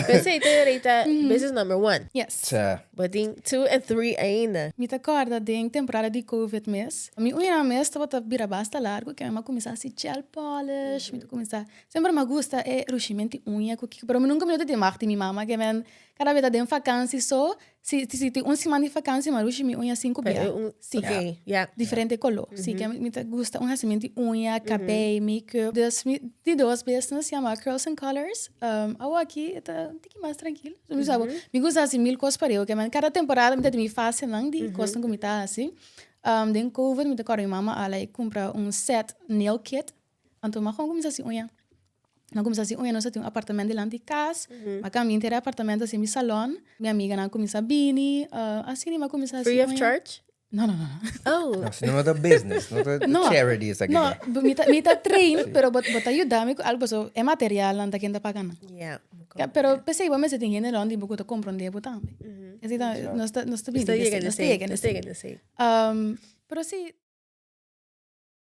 P'esei ta ahorita business number one. Yes. Sa. Bo tin two and three ainda. Mi ta kòrda den temporada di covid mes, mi uñanan mes tabata bira basta largu ke mi a kuminsá hasi gel polish, mi ta kuminsá, semper mi a gusta e rushimenti uña ku kiko, pero mi nunka mi no ta tin mag di mi mama ke men kada bes ta den fakansi so, si si tin un siman di fakansi mi a rushi mi uña sinku bia, si, diferente koló, si ke mi ta gusta un hasimentu di uña, kabei, make-up, dus mi di dos business yama Curls and Colors, Awor aki e ta un tiki mas trankil. Mi sa bo, mi gusta hasi mil kos pareu ke men kada temporada mi ta tin mi fasenan di kosnan ku mi ta hasi. Den covid mi ta kòrda mi mama a like kumpra un set nail kit, anto mi a kon kuminsá hasi uña. Mi a kuminsá hasi uña, nos a tin un apartamento dilanti di kas, mi a kambia henter e apartamento hasi mi salon, mi amiganan a kuminsá bini, asina mi a kuminsá hasi Free of uña. charge? No, no, no, no. Oh. No, si no, no ta business, no ta No. charity esaki. No, mi ta train, pero bo ta yuda mi ku algo, paso e materialnan ta ken ta paga nan. Yeah. Ja, pero p'esei bo mester tin hende rond di bo ku ta komprondé bo tambe. Esei ta, nos ta bini Nos ta di yega esei, na nos ta esei, yega na nos ta esei. yega na esei. Pero si.